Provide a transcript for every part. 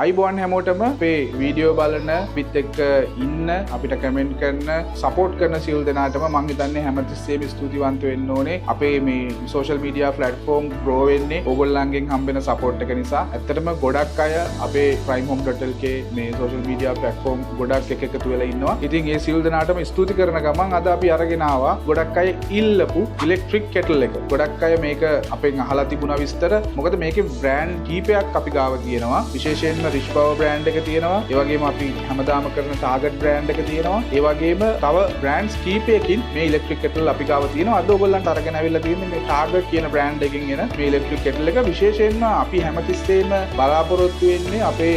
ආයුබෝවන් හැමෝටම. අපේ වීඩියෝ බලන, අපිත් එක්ක ඉන්න, අපිට කමෙන්ට් කරන, සපෝට් කරන සියලු දෙනාටම මං හිතන්නේ හැමතිස්සෙම ස්තුතිවන්ත වෙන්න ඕනේ. අපේ මේ සෝෂල් මීඩියා ප්ලැට්ෆෝම් ග්‍රෝ වෙන්නේ ඕගොල්ලන්ගෙන් හම්බෙන සපෝට් එක නිසා. ඇත්තටම ගොඩක් අය අපේ primehome.lk මේ සෝෂල් මීඩියා ප්ලැට්ෆෝම් ගොඩක් එක එකතු වෙලා ඉන්නවා. ඉතින් ඒ සියලු දෙනාටම ස්තුති කරන ගමන් අද අපි අරගෙන ආවා ගොඩක් අය ඉල්ලපු ඉලෙක්ට්‍රික් කෙටල් එක. ගොඩක් අය මේක අපෙන් අහලා තිබුණා විස්තර. මොකද මේකේ බ්‍රෑන්ඩ් කීපයක් අපි ගාව තියෙනවා. විශේෂයෙන්ම රිච් පවර් බ්‍රෑන්ඩ් එක තියෙනවා. ඒ වගේම අපි හැමදාම කරන ටාගට් බ්‍රෑන්ඩ් එක තියෙනවා. ඒ වගේම තව බ්‍රෑන්ඩ්ස් කීපයකින් මේ ඉලෙක්ට්‍රික් කෙටල් අපි ගාව තියෙනවා. අද ඔයගොල්ලන්ට අරගෙන ඇවිල්ලා තියෙන්නේ මේ ටාගට් කියන බ්‍රෑන්ඩ් එකෙන් එන මේ ඉලෙක්ට්‍රික් කෙටල් එක. විශේෂයෙන්ම අපි හැමතිස්සෙම බලාපොරොත්තු වෙන්නේ අපේ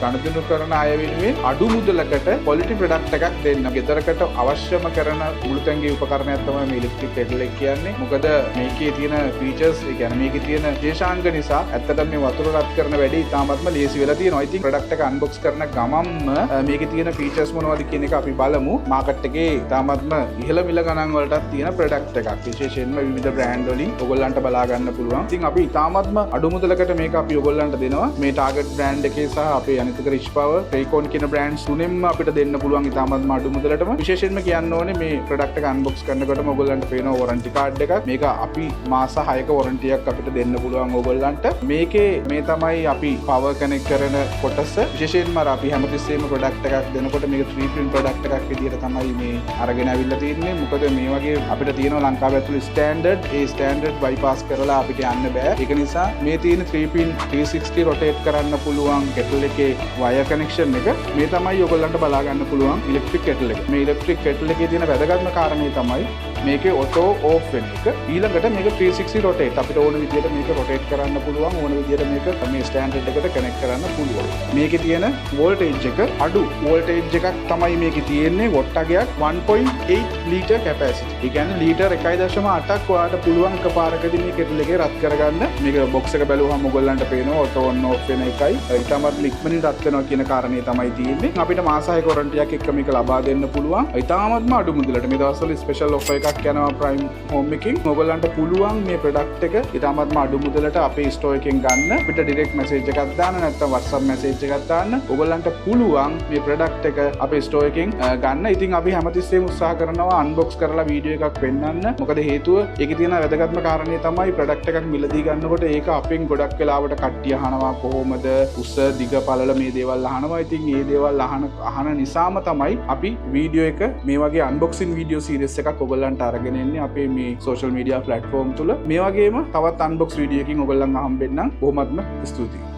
ගනුදෙනු කරන අය වෙනුවෙන් අඩු මුදලකට ක්වොලිටි ප්‍රොඩක්ට් එකක් දෙන්න. ගෙදරකට අවශ්‍යම කරන මුළුතැන්ගේ උපකරණයක් තමයි මේ ඉලෙක්ට්‍රික් කෙටල් එක කියන්නේ. මොකද මේකේ තියෙන ෆීචර්ස්, ඒ කියන්නේ මේකේ තියෙන විශේෂාංග නිසා ඇත්තටම මේ වතුර රත් කරන වැඩේ ඉතාමත්ම ලේසි වෙලා තියෙනවා. ඉතින් ප්‍රොඩක්ට් එක අන්බොක්ස් කරන ගමන්ම මේකේ තියෙන ෆීචර්ස් මොනවද කියන එක අපි බලමු. මාකට් එකේ ඉතාමත්ම ඉහළ මිල ගණන් වලටත් තියෙන ප්‍රොඩක්ට් එකක්. විශේෂයෙන්ම විවිධ බ්‍රෑන්ඩ් වලින් ඔයගොල්ලන්ට බලා ගන්න පුළුවන්. ඉතින් අපි ඉතාමත්ම අඩු මුදලකට මේක අපි ඔයගොල්ලන්ට දෙනවා. මේ ටාගට් බ්‍රෑන්ඩ් එකේ සහ අපේ අනිත් එක රිච් පවර්, රේකෝන් කියන බ්‍රෑන්ඩ්ස් තුනෙන්ම අපිට දෙන්න පුළුවන් ඉතාමත්ම අඩු මුදලටම. විශේෂයෙන්ම කියන්න ඕනේ මේ ප්‍රොඩක්ට් එක අන්බොක්ස් කරනකොටම ඔයගොල්ලන්ට පේනවා වොරන්ටි කාඩ් එකක්. මේක අපි මාස 6ක වොරන්ටියක් අපිට දෙන්න පුළුවන් ඔයගොල්ලන්ට. මේකේ මේ තමයි අපි පවර් කනෙක්ට් කරන කොටස. විශේෂයෙන්ම අර අපි හැමතිස්සෙම ප්‍රොඩක්ට් එකක් දෙනකොට මේක 3 පින් ප්‍රොඩක්ට් එකක් විදිහට තමයි මේ අරගෙන ඇවිල්ලා තියෙන්නේ. මොකද මේ වගේ අපිට තියෙනවා ලංකාව ඇතුළේ ස්ටෑන්ඩඩ්. ඒ ස්ටෑන්ඩඩ් බයිපාස් කරලා අපිට යන්න බෑ. ඒක නිසා මේ තියෙන 3 පින් 360 රොටේට් කරන්න පුළුවන් කෙටල් එකේ වයර් කනෙක්ෂන් එක. මේ තමයි ඔයගොල්ලන්ට බලා ගන්න පුළුවන් ඉලෙක්ට්‍රික් කෙටල් එක. මේ ඉලෙක්ට්‍රික් කෙටල් එකේ තියෙන වැදගත්ම කාරණේ තමයි මේකේ ඔටෝ ඕෆ් වෙන එක. ඊළඟට මේක 360 රොටේට්, අපිට ඕන විදිහට මේක රොටේට් කරන්න පුළුවන්, ඕන විදිහට මේක මේ ස්ටෑන්ඩඩ් එකට කනෙක්ට් කරන්න පුළුවන්. මේකේ තියෙන වෝල්ටේජ් එක අඩු වෝල්ටේජ් එකක් තමයි මේකේ තියෙන්නේ. What අගයක් 1.8 ලීටර් කැපැසිටි. ඒ කියන්නේ ලීටර් 1.8ක් ඔයාලට පුළුවන් එකපාරකදී මේ කෙටල් එකේ රත් කරගන්න. මේක බොක්ස් එක බැලුවහම ඔයගොල්ලන්ට පේනවා ඔටෝ ඔන් ඔෆ් වෙන එකයි. ඉතාමත් ඉක්මනින් රත් වෙනවා කියන කාරණේ තමයි තියෙන්නේ. අපිට මාස 6ක වොරන්ටියක් එක්ක මේක ලබා දෙන්න පුළුවන්. ඉතාමත්ම අඩු මුදලට. මේ දවස්වල ස්පෙෂල් ඔෆර් එකක් යනවා ප්‍රයිම් හෝම් එකකින්. ඔයගොල්ලන්ට පුළුවන් මේ ප්‍රොඩක්ට් එක ඉතාමත්ම අඩු මුදලට අපේ ස්ටෝර් එකෙන් ගන්න. අපිට ඩිරෙක්ට් මැසේජ් එකක් දාන්න, නැත්නම් WhatsApp message එකක් දාන්න. ඔයගොල්ලන්ට පුළුවන් මේ ප්‍රොඩක්ට් එක අපේ ස්ටෝර් එකෙන් ගන්න. ඉතින් අපි හැමතිස්සෙම උත්සාහ කරනවා අන්බොක්ස් කරලා වීඩියෝ එකක් පෙන්වන්න. මොකද හේතුව ඒකේ තියෙන වැදගත්ම කාරණේ තමයි ප්‍රොඩක්ට් එකක් මිලදී ගන්නකොට ඒක අපෙන් ගොඩක් වෙලාවට කට්ටිය අහනවා කොහොමද උස දිග පළල මේ දේවල් අහනවා. ඉතින් මේ දේවල් අහන අහන නිසාම තමයි අපි වීඩියෝ එක මේ වගේ අන්බොක්සින් වීඩියෝ සීරීස් එකක් ඔයගොල්ලන්ට අරගෙන එන්නේ අපේ මේ සෝෂල් මීඩියා ප්ලැට්ෆෝම් තුල. මේ වගේම තවත් අන්බොක්ස් වීඩියෝ එකකින් ඔයගොල්ලන්ව හම්බෙන්නම්. බොහොමත්ම ස්තුතියි.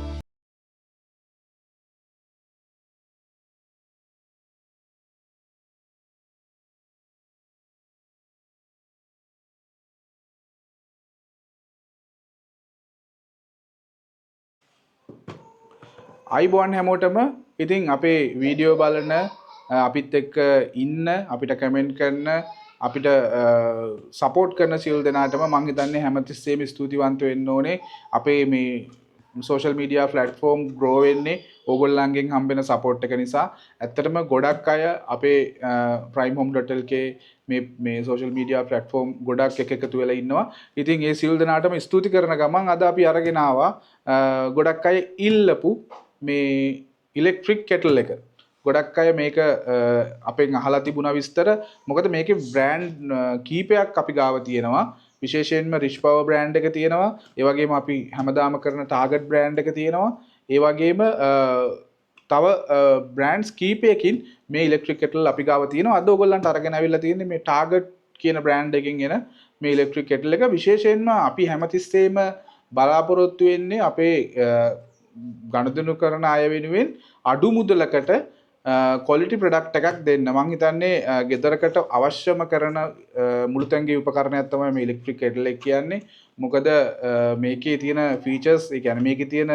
ආයුබෝවන් හැමෝටම. ඉතින් අපේ වීඩියෝ බලන, අපිත් එක්ක ඉන්න, අපිට කමෙන්ට් කරන, අපිට සපෝට් කරන සියලු දෙනාටම මං හිතන්නේ හැමතිස්සෙම ස්තුතිවන්ත වෙන්න ඕනේ. අපේ මේ සෝෂල් මීඩියා ප්ලැට්ෆෝම් ග්‍රෝ වෙන්නේ ඕගොල්ලන්ගෙන් හම්බෙන සපෝට් එක නිසා. ඇත්තටම ගොඩක් අය අපේ primehome.lk මේ මේ සෝෂල් මීඩියා ප්ලැට්ෆෝම් ගොඩක් එක එකතු වෙලා ඉන්නවා. ඉතින් ඒ සියලු දෙනාටම ස්තුති කරන ගමන් අද අපි අරගෙන ආවා ගොඩක් අය ඉල්ලපු මේ ඉලෙක්ට්‍රික් කෙටල් එක. ගොඩක් අය මේක අපෙන් අහලා තිබුණා විස්තර. මොකද මේකේ බ්‍රෑන්ඩ් කීපයක් අපි ගාව තියෙනවා. විශේෂයෙන්ම රිච් පවර් බ්‍රෑන්ඩ් එක තියෙනවා. ඒ වගේම අපි හැමදාම කරන ටාගට් බ්‍රෑන්ඩ් එක තියෙනවා. ඒ වගේම තව බ්‍රෑන්ඩ්ස් කීපයකින් මේ ඉලෙක්ට්‍රික් කෙටල් අපි ගාව තියෙනවා. අද ඔයගොල්ලන්ට අරගෙන ඇවිල්ලා තියෙන්නේ මේ ටාගට් කියන බ්‍රෑන්ඩ් එකෙන් එන මේ ඉලෙක්ට්‍රික් කෙටල් එක. විශේෂයෙන්ම අපි හැමතිස්සෙම බලාපොරොත්තු වෙන්නේ අපේ ගනුදෙනු කරන අය වෙනුවෙන් අඩු මුදලකට ක්වොලිටි ප්‍රොඩක්ට් එකක් දෙන්න. මං හිතන්නේ ගෙදරකට අවශ්‍යම කරන මුළුතැන්ගේ උපකරණයක් තමයි මේ ඉලෙක්ට්‍රික් කෙටල් එක කියන්නේ. මොකද මේකේ තියෙන ෆීචර්ස්, ඒ කියන්නේ මේකේ තියෙන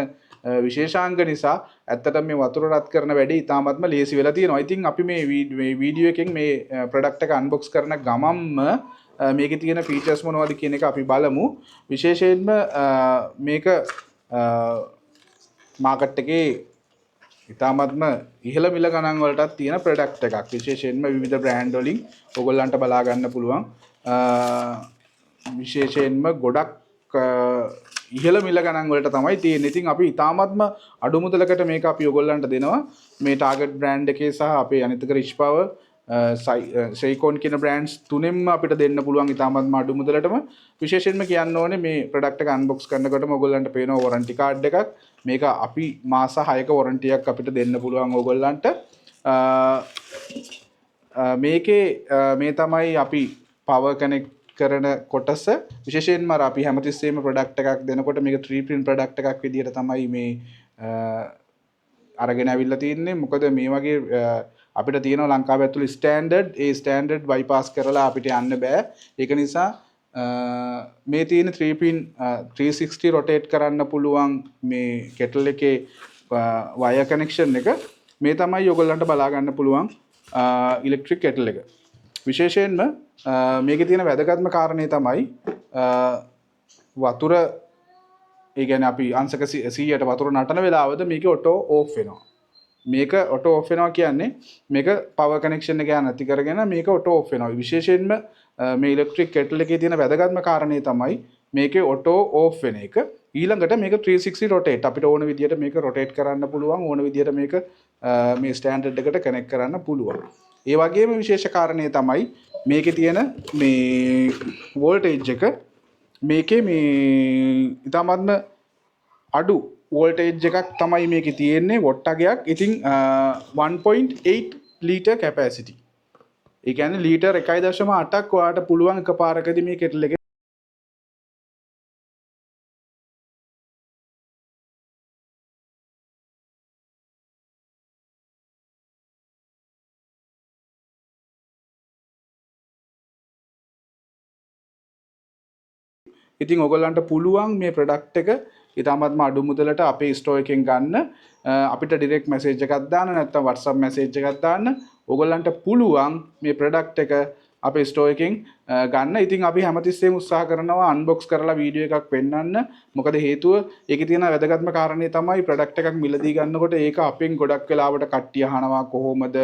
විශේෂාංග නිසා ඇත්තටම මේ වතුර රත් කරන වැඩේ ඉතාමත්ම ලේසි වෙලා තියෙනවා. ඉතින් අපි මේ මේ වීඩියෝ එකෙන් මේ ප්‍රොඩක්ට් එක අන්බොක්ස් කරන ගමන්ම මේකේ තියෙන ෆීචර්ස් මොනවද කියන එක අපි බලමු. විශේෂයෙන්ම මේක මාකට් එකේ ඉතාමත්ම ඉහළ මිල ගණන් වලටත් තියෙන ප්‍රොඩක්ට් එකක්. විශේෂයෙන්ම විවිධ බ්‍රෑන්ඩ් වලින් ඔයගොල්ලන්ට බලා ගන්න පුළුවන්. විශේෂයෙන්ම ගොඩක් ඉහළ මිල ගණන් වලට තමයි තියෙන්නේ. ඉතින් අපි ඉතාමත්ම අඩු මුදලකට මේක අපි ඔයගොල්ලන්ට දෙනවා. මේ ටාගට් බ්‍රෑන්ඩ් එකේ සහ අපේ අනිත් එක රිච් පවර්, සයිකෝන් කියන බ්‍රෑන්ඩ්ස් තුනෙන්ම අපිට දෙන්න පුළුවන් ඉතාමත්ම අඩු මුදලටම. විශේෂයෙන්ම කියන්න ඕනේ මේ ප්‍රොඩක්ට් එක අන්බොක්ස් කරනකොටම ඔයගොල්ලන්ට පේනවා වොරන්ටි කාඩ් එකක්. මේක අපි මාස 6ක වොරන්ටියක් අපිට දෙන්න පුළුවන් ඔයගොල්ලන්ට. මේකේ මේ තමයි අපි පවර් කනෙක්ට් කරන කොටස. විශේෂයෙන්ම අර අපි හැමතිස්සෙම ප්‍රොඩක්ට් එකක් දෙනකොට මේක 3 පින් ප්‍රොඩක්ට් එකක් විදිහට තමයි මේ අරගෙන ඇවිල්ලා තින්නේ. මොකද මේ වගේ අපිට තියෙනවා ලංකාව ඇතුළේ ස්ටෑන්ඩඩ්, ඒ ස්ටෑන්ඩඩ් බයිපාස් කරලා අපිට යන්න බෑ. ඒක නිසා මේ තියෙන 3 පින් 360 රොටේට් කරන්න පුළුවන් මේ කෙටල් එකේ වයර් කනෙක්ෂන් එක මේ තමයි ඔයගොල්ලන්ට බලා ගන්න පුළුවන් ඉලෙක්ට්‍රික් කෙටල් එක. විශේෂයෙන්ම මේකේ තියෙන වැදගත්ම කාරණේ තමයි වතුර, ඒ කියන්නේ අපි අංශක 100ට වතුර නටන වෙලාවද මේක ඔටෝ ඕෆ් වෙනවා. මේක ඔටෝ ඕෆ් වෙනවා කියන්නේ මේක පවර් කනෙක්ෂන් එක නැති කරගෙන මේක ඔටෝ ඕෆ් වෙනවා. විශේෂයෙන්ම මේ ඉලෙක්ට්‍රික් කෙටල් එකේ තියෙන වැදගත්ම කාරණේ තමයි මේකේ ඔටෝ ඕෆ් වෙන එක. ඊළඟට මේක 360 රොටේට්, අපිට ඕන විදියට මේක රොටේට් කරන්න පුළුවන්, ඕන විදියට මේක මේ ස්ටෑන්ඩඩ් එකට කනෙක්ට් කරන්න පුළුවන්. ඒ වගේම විශේෂ කාරණේ තමයි මේකේ තියෙන මේ වෝල්ටේජ් එක. මේකේ මේ ඉතාමත්ම අඩු වෝල්ටේජ් එකක් තමයි මේකේ තියෙන්නේ, what අගයක්. ඉතින් 1.8 ලීටර් කැපැසිටි. ඒ කියන්නේ ලීටර් 1.8ක් ඔයාලට පුළුවන් එකපාරකදී මේ කෙටල් එකේ. ඉතින් ඔයගොල්ලන්ට පුළුවන් මේ ප්‍රොඩක්ට් එක ඉතාමත්ම අඩු මුදලට අපේ ස්ටෝර් එකෙන් ගන්න. අපිට ඩිරෙක්ට් මැසේජ් එකක් දාන්න, නැත්නම් WhatsApp message එකක් දාන්න. ඔයගොල්ලන්ට පුළුවන් මේ ප්‍රොඩක්ට් එක අපේ ස්ටෝර් එකෙන් ගන්න. ඉතින් අපි හැමතිස්සෙම උත්සාහ කරනවා අන්බොක්ස් කරලා වීඩියෝ එකක් පෙන්වන්න. මොකද හේතුව ඒකේ තියෙන වැදගත්ම කාරණේ තමයි ප්‍රොඩක්ට් එකක් මිලදී ගන්නකොට ඒක අපෙන් ගොඩක් වෙලාවට කට්ටිය අහනවා කොහොමද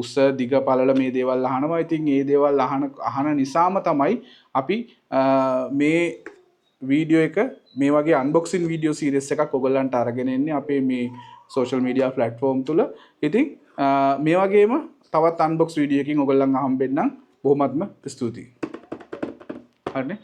උස දිග පළල මේ දේවල් අහනවා. ඉතින් මේ දේවල් අහන නිසාම තමයි අපි මේ වීඩියෝ එක මේ වගේ අන්බොක්සින් වීඩියෝ සීරීස් එකක් ඔයගොල්ලන්ට අරගෙන එන්නේ අපේ මේ සෝෂල් මීඩියා ප්ලැට්ෆෝම් තුල. ඉතින් මේ වගේම තවත් අන්බොක්ස් වීඩියෝ එකකින් ඔයගොල්ලන් හම්බෙන්නම්. බොහොමත්ම ස්තුතියි. හරිනේ.